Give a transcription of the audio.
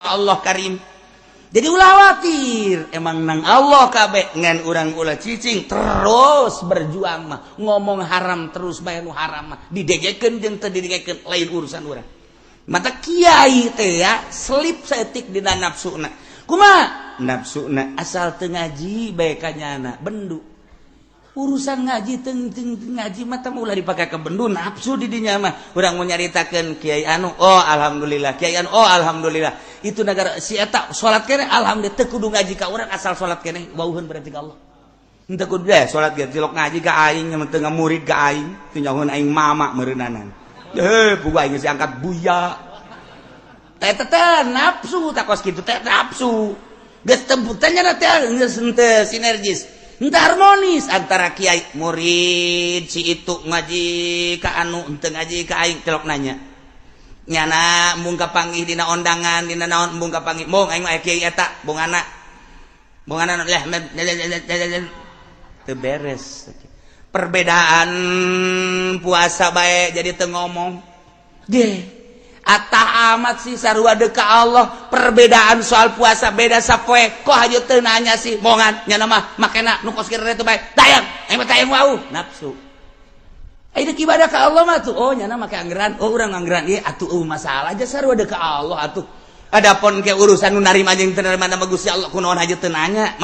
Allah Karim. Jadi ulah khawatir, emang nang Allah kabeh, ngan urang ulah cicing, terus berjuang mah. Ngomong haram terus bae, nu haram mah didegekeun jeung teu didegekeun lain urusan urang. Mata kiai teh ya selip saeutik dina nafsuna. Kumaha nafsuna? Asal teu ngaji bae kanyana bendu. Urusan ngaji teng teng ngaji mah teh ulah dipake ke bendu nafsu di dinya mah. Urang mau nyaritakeun kiai anu, oh alhamdulillah, kiai anu, oh alhamdulillah, itu negara si eta salat kene, alhamdulillah. Teu kudu ngaji ka urang, asal salat kene wauheun berarti ka Allah. Henteu kudu deh salat ge cilok ngaji ka aing, teu murid ka aing, teu nyahoeun aing mama meureunana. Heh, pugu aing geus angkat buya teh teh nafsu takos kitu teh. Nafsu geus temputannya teh geus henteu sinergis, henteu harmonis antara kiai murid. Si itu ngaji ka anu, henteu ngaji ka aing. Celok nanya nyana embung kapanggih dina ondangan, dina naon embung kapanggih, mong aing mah kiai eta, bung anak bung anak leh teu beres. Perbedaan puasa bae jadi teu ngomong ge. Atah amat sih, sarua deka Allah. Perbedaan soal puasa beda sapoe, kok haja teu nanya sih mongan nyana mah makena nu kos kieu bae tayang aing mah tayang wau nafsu. Ayo ibadah ka Allah mah tuh, oh nyana make anggaran, oh urang anggaran ieu atuh, oh masalah aja sarua deka Allah atuh. Adapun ke urusan nu narima jeung teu narima nama Gusti Allah, kunaon haja teu nanya.